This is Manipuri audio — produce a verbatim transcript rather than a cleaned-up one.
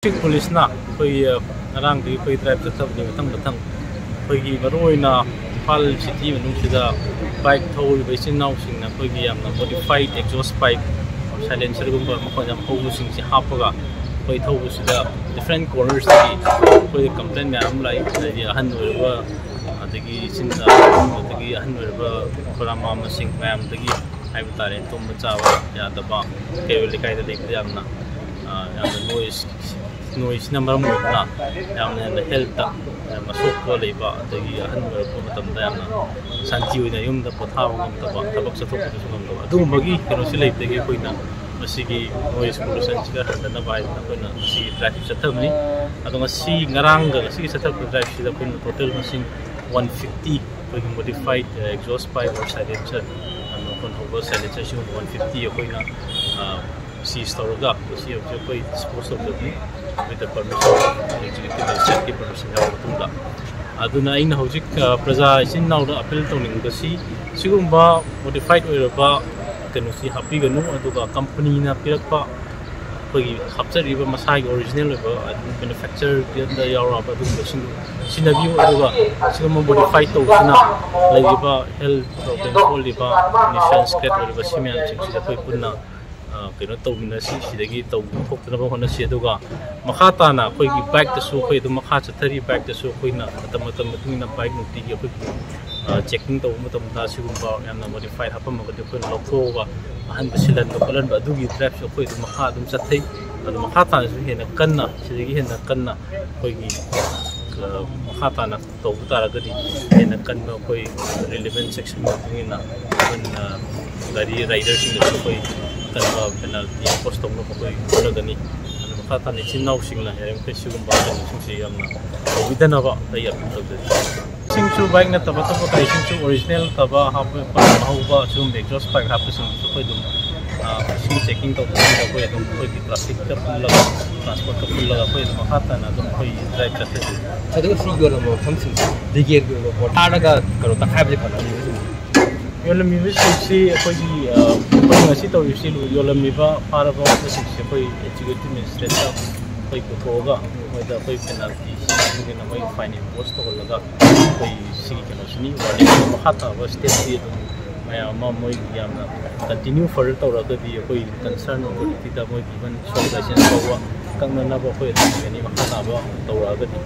ꯇ꯭ꯔꯥꯐꯤꯛ ꯄꯨꯂꯤꯁꯅ ꯑꯩꯈꯣꯏꯒꯤ, ꯑ, ꯉꯔꯥꯡꯗꯒꯤ ꯑꯩꯈꯣꯏ ꯗ꯭ꯔꯥꯏꯚ ꯆꯠꯊꯕꯅꯤ꯫ ꯃꯊꯪ ꯃꯊꯪ ꯑꯩꯈꯣꯏꯒꯤ ꯃꯔꯨꯑꯣꯏꯅ ꯏꯝꯐꯥꯜ ꯁꯤꯇꯤ ꯃꯅꯨꯡꯁꯤꯗ ꯕꯥꯏꯛ ꯊꯧꯔꯤꯕ ꯏꯆꯤꯟ ꯏꯅꯥꯎꯁꯤꯡꯅ ꯑꯩꯈꯣꯏꯒꯤ ꯌꯥꯝꯅ ꯃꯣꯗꯤꯐꯥꯏꯠ ꯑꯦꯛꯖꯣꯁ ꯄꯥꯏꯞ, ꯁꯥꯏꯂꯦꯟꯁꯔꯒꯨꯝꯕ ꯃꯈꯣꯟ ꯌꯥꯝ ꯍꯧꯕꯁꯤꯡꯁꯤ ꯍꯥꯞꯄꯒ ꯑꯩꯈꯣꯏ ꯊꯧꯕꯁꯤꯗ ꯗꯤꯐ꯭ꯔꯦꯟ ꯀꯣꯔꯅꯔꯁꯇꯒꯤ ꯑꯩꯈꯣꯏꯗ ꯀꯝꯄ꯭ꯂꯦꯟ ꯃꯌꯥꯝ ꯑꯃ ꯂꯥꯛꯏ꯫ ꯍꯥꯏꯗꯤ ꯑꯍꯟ ꯑꯣꯏꯔꯕ, ꯑꯗꯒꯤ ꯏꯆꯤꯟ, ꯑꯗꯒꯤ ꯑꯍꯟ ꯑꯣꯏꯔꯕ ꯈꯨꯔꯥ ꯃꯥꯃꯁꯤꯡ ꯃꯌꯥꯝꯗꯒꯤ ꯍꯥꯏꯕ ꯇꯥꯔꯦ, ꯇꯨꯝꯕ ꯆꯥꯕ ꯌꯥꯗꯕ, ꯀꯩꯔꯣꯜ ꯂꯩꯀꯥꯏꯗ ꯂꯩꯕꯗ ꯌꯥꯝꯅ, ꯑ, ꯌꯥꯝꯅ ꯅꯣꯏꯁ, ꯅꯣꯏꯁꯤꯅ ꯃꯔꯝ ꯑꯣꯏꯗꯨꯅ ꯌꯥꯝꯅ ꯍꯦꯟꯅ ꯍꯦꯜꯠꯇ ꯌꯥꯝꯅ ꯁꯣꯛꯄ ꯂꯩꯕ, ꯑꯗꯒꯤ ꯑꯍꯟ ꯑꯣꯏꯔꯛꯄ ꯃꯇꯝꯗ ꯌꯥꯝꯅ ꯁꯥꯟꯇꯤ ꯑꯣꯏꯅ ꯌꯨꯝꯗ ꯄꯣꯊꯥꯕ ꯉꯝꯗꯕ, ꯊꯕꯛ ꯆꯠꯊꯣꯛꯄꯗꯁꯨ ꯉꯝꯗꯕ, ꯑꯗꯨꯒꯨꯝꯕꯒꯤ ꯀꯩꯅꯣꯁꯤ ꯂꯩꯕꯗꯒꯤ ꯑꯩꯈꯣꯏꯅ ꯃꯁꯤꯒꯤ ꯅꯣꯏꯁ ꯄꯣꯂꯨꯁꯟꯁꯤꯒ ꯍꯟꯊꯅꯕ ꯍꯥꯏꯗꯅ ꯑꯩꯈꯣꯏꯅ ꯃꯁꯤꯒꯤ ꯗ꯭ꯔꯥꯏꯚꯁꯤ ꯆꯠꯊꯕꯅꯤ꯫ ꯑꯗꯣ ꯉꯁꯤ, ꯉꯔꯥꯡꯒ ꯉꯁꯤꯒꯤ ꯆꯠꯊꯔꯛꯄ ꯗ꯭ꯔꯥꯏꯚꯁꯤꯗ ꯑꯩꯈꯣꯏꯅ ꯇꯣꯇꯦꯜ ꯃꯁꯤꯡ ꯋꯥꯟ ꯐꯤꯐꯇꯤ ꯑꯩꯈꯣꯏꯒꯤ ꯃꯣꯗꯤꯐꯥꯏꯠ ꯑꯦꯛꯖꯣꯁ ꯄꯥꯏꯞ ꯑꯣꯔ ꯁꯥꯏꯂꯦꯟꯁꯔ, ꯃꯈꯣꯟ ꯍꯧꯕ ꯁꯥꯏꯂꯦꯟꯁꯔꯁꯤꯡ ꯋꯥꯟ ꯐꯤꯐꯇꯤ ꯑꯩꯈꯣꯏꯅ, ꯑ, ꯁꯤꯖ ꯇꯧꯔꯒ ꯉꯁꯤ ꯍꯧꯖꯤꯛ ꯑꯩꯈꯣꯏ ꯗꯤꯁꯄꯣꯖ ꯇꯧꯖꯕꯅꯤ꯫ With the permission, ꯑꯦꯛꯖꯤꯀ꯭ꯌꯨꯇꯤꯚ ꯃꯦꯖꯤꯁꯇ꯭ꯔꯦꯠꯀꯤ ꯄꯔꯃꯤꯁꯟ ꯌꯥꯎꯔꯕ ꯃꯇꯨꯡꯗ꯫ ꯑꯗꯨꯅ ꯑꯩꯅ ꯍꯧꯖꯤꯛ, ꯑ, ꯄ꯭ꯔꯖꯥ ꯏꯆꯤꯟ ꯏꯅꯥꯎꯗ ꯑꯄꯤꯜ ꯇꯧꯅꯤꯡꯕꯁꯤ, ꯁꯤꯒꯨꯝꯕ ꯃꯣꯗꯤꯐꯥꯏꯠ ꯑꯣꯏꯔꯕ ꯀꯩꯅꯣꯁꯤ ꯍꯥꯞꯄꯤꯒꯅꯨ, ꯑꯗꯨꯒ ꯀꯝꯄꯅꯤꯅ ꯄꯤꯔꯛꯄ ꯑꯩꯈꯣꯏꯒꯤ ꯍꯥꯞꯆꯔꯤꯕ ꯃꯁꯥꯒꯤ ꯑꯣꯔꯤꯖꯤꯅꯦꯜ ꯑꯣꯏꯕ, ꯑꯗꯨꯝ ꯃꯦꯅꯨꯐꯦꯛꯆꯔꯗ ꯌꯥꯎꯔꯛꯑꯕ ꯑꯗꯨꯒꯨꯝꯕꯁꯤꯡꯗꯨ ꯁꯤꯖꯤꯟꯅꯕꯤꯌꯨ꯫ ꯑꯗꯨꯒ ꯁꯤꯒꯨꯝꯕ ꯃꯣꯗꯤꯐꯥꯏ ꯇꯧꯕꯁꯤꯅ ꯂꯩꯔꯤꯕ ꯍꯦꯜꯠ ꯄ꯭ꯔꯣꯕ꯭ꯂꯦꯝ ꯊꯣꯛꯍꯜꯂꯤꯕ, ꯅ꯭ꯌꯨꯁꯦꯟꯁ ꯀ꯭ꯔꯤꯌꯦꯠ ꯑꯣꯏꯔꯤꯕ ꯁꯤ ꯃꯌꯥꯝꯁꯤꯡꯁꯤꯗ ꯑꯩꯈꯣꯏ ꯄꯨꯟꯅ, ꯑ, ꯀꯩꯅꯣ ꯇꯧꯃꯤꯟꯅꯁꯤ, ꯁꯤꯗꯒꯤ ꯇꯧ-, ꯊꯣꯛꯇꯅꯕ ꯍꯣꯠꯅꯁꯤ꯫ ꯑꯗꯨꯒ ꯃꯈꯥ ꯇꯥꯅ ꯑꯩꯈꯣꯏꯒꯤ ꯕꯥꯏꯛꯇꯁꯨ ꯑꯩꯈꯣꯏ ꯑꯗꯨꯝ ꯃꯈꯥ ꯆꯠꯊꯔꯤ꯫ ꯕꯥꯏꯛꯇꯁꯨ ꯑꯩꯈꯣꯏꯅ ꯃꯇꯝ ꯃꯇꯝ ꯃꯇꯨꯡ ꯏꯟꯅ ꯕꯥꯏꯛ ꯅꯨꯡꯇꯤꯒꯤ ꯑꯩꯈꯣꯏꯒꯤ, ꯑ, ꯆꯦꯛꯀꯤꯡ ꯇꯧꯕ ꯃꯇꯝꯗ ꯁꯤꯒꯨꯝꯕ ꯌꯥꯝꯅ ꯃꯣꯗꯤꯐꯥꯏꯠ ꯍꯥꯞꯄꯝꯃꯒꯗꯤ ꯑꯩꯈꯣꯏꯅ ꯂꯧꯊꯣꯛꯑꯒ ꯑꯍꯟꯕ ꯁꯤꯜꯍꯟꯕ ꯈꯣꯠꯍꯟꯕ, ꯑꯗꯨꯒꯤ ꯗ꯭ꯔꯥꯏꯚꯁꯨ ꯑꯩꯈꯣꯏ ꯑꯗꯨꯝ ꯃꯈꯥ ꯑꯗꯨꯝ ꯆꯠꯊꯩ꯫ ꯑꯗꯨ ꯃꯈꯥ ꯇꯥꯅꯁꯨ ꯍꯦꯟꯅ ꯀꯟꯅ, ꯁꯤꯗꯒꯤ ꯍꯦꯟꯅ ꯀꯟꯅ ꯑꯩꯈꯣꯏꯒꯤ, ꯑ, ꯃꯈꯥ ꯇꯥꯅ ꯇꯧꯕ ꯇꯥꯔꯒꯗꯤ ꯍꯦꯟꯅ ꯀꯟꯕ ꯑꯩꯈꯣꯏ ꯔꯤꯂꯤꯚꯦꯟ ꯁꯦꯛꯁꯟ ꯃꯇꯨꯡ ꯏꯟꯅ ꯑꯩꯈꯣꯏꯅ ꯒꯥꯔꯤ ꯔꯥꯏꯗꯔꯁꯤꯡꯗꯁꯨ ꯑꯩꯈꯣꯏ ꯑꯀꯟꯕ ꯄꯦꯅꯥꯜꯇꯤ ꯏꯝꯄꯣꯁ ꯇꯧꯅꯕ ꯑꯩꯈꯣꯏ ꯍꯣꯠꯅꯒꯅꯤ꯫ ꯑꯗꯨ ꯃꯈꯥ ꯇꯥꯅ ꯏꯆꯤꯟ ꯏꯅꯥꯎꯁꯤꯡꯅ ꯌꯥꯔꯤꯃꯈꯩ ꯁꯤꯒꯨꯝꯕ ꯀꯩꯅꯣꯁꯤꯡꯁꯤ ꯌꯥꯝꯅ ꯇꯧꯕꯤꯗꯅꯕ ꯑꯩ ꯑꯄꯤꯜ ꯇꯧꯖꯔꯤ꯫ ꯁꯤꯡꯁꯨ ꯕꯥꯏꯛ ꯅꯠꯇꯕ ꯑꯇꯣꯞꯄ ꯒꯥꯔꯤꯁꯤꯡꯁꯨ ꯑꯣꯔꯤꯖꯤꯅꯦꯜ ꯐꯕ ꯍꯥꯞꯄ, ꯍꯧꯕ ꯁꯤꯒꯨꯝꯕ ꯑꯦꯛꯖꯣꯁ ꯄꯥꯏꯞ ꯍꯥꯞꯄꯁꯤꯡꯗꯨꯁꯨ ꯑꯩꯈꯣꯏ ꯑꯗꯨꯝ, ꯑ, ꯁꯤ ꯆꯦꯛꯀꯤꯡ ꯇꯧꯕꯁꯤꯡꯗ ꯑꯩꯈꯣꯏ ꯑꯗꯨꯝ ꯑꯩꯈꯣꯏꯒꯤ ꯇ꯭ꯔꯥꯐꯤꯛꯀ ꯄꯨꯜꯂꯒ, ꯇ꯭ꯔꯥꯟꯁꯄꯣꯔꯠꯀ ꯄꯨꯜꯂꯒ ꯑꯩꯈꯣꯏ ꯑꯗꯨꯝ ꯃꯈꯥ ꯇꯥꯅ ꯑꯗꯨꯝ ꯑꯩꯈꯣꯏ ꯗ꯭ꯔꯥꯏꯚ ꯆꯠꯊꯁꯤ꯫ ꯑꯗꯨꯒ ꯁꯤ ꯌꯣꯜꯂꯝꯕ ꯃꯐꯝꯁꯤꯡꯁꯦ ꯂꯤꯒꯦꯜꯒꯤ ꯑꯣꯏꯕ ꯄꯣꯠ ꯊꯥꯔꯒ ꯀꯩꯅꯣ ꯇꯛꯈꯥꯏꯕꯁꯦ ꯐꯅꯕꯅꯦꯕ ꯁꯤꯒꯨꯝꯕ꯫ ꯌꯣꯜꯂꯝꯃꯤꯕꯁꯤꯡꯁꯤ ꯑꯩꯈꯣꯏꯒꯤ, ꯑ, ꯑꯩꯈꯣꯏꯅ ꯉꯁꯤ ꯇꯧꯔꯤꯕꯁꯤ ꯌꯣꯜꯂꯝꯃꯤꯕ ꯐꯥꯔꯕ ꯄꯣꯠꯁꯤꯡꯁꯤ ꯑꯩꯈꯣꯏ ꯑꯦꯛꯖꯤꯀ꯭ꯌꯨꯇꯤꯚ ꯃꯦꯖꯤꯁꯇ꯭ꯔꯦꯠꯇ ꯑꯩꯈꯣꯏ ꯄꯨꯊꯣꯛꯑꯒ ꯃꯣꯏꯗ ꯑꯩꯈꯣꯏ ꯄꯦꯅꯥꯜꯇꯤ ꯁꯤꯅ ꯃꯣꯏ ꯐꯥꯏꯟ ꯏꯝꯄꯣꯁ ꯇꯧꯍꯜꯂꯒ ꯑꯩꯈꯣꯏ ꯁꯤꯒꯤ ꯀꯩꯅꯣꯁꯤꯅꯤ ꯋꯥꯔꯅꯤꯡ꯫ ꯃꯈꯥ ꯇꯥꯕ ꯁ꯭ꯇꯦꯞꯇꯤ ꯑꯗꯨꯝ ꯃꯌꯥꯝ ꯑꯃ ꯃꯣꯏ ꯌꯥꯝꯅ ꯀꯟꯇꯤꯅ꯭ꯌꯨ ꯐꯔꯗꯔ ꯇꯧꯔꯛꯑꯒꯗꯤ ꯑꯩꯈꯣꯏ ꯀꯟꯁꯔꯟ ꯑꯣꯊꯣꯔꯤꯇꯤꯗ ꯃꯣꯏꯒꯤ ꯏꯚꯟ ꯁꯣꯞ ꯂꯥꯏꯁꯦꯟꯁ ꯐꯥꯎꯕ ꯀꯛꯅꯅꯕ ꯑꯩꯈꯣꯏ ꯑꯗꯨꯝ ꯃꯈꯥ ꯇꯥꯕ ꯇꯧꯔꯛꯑꯒꯗꯤ꯫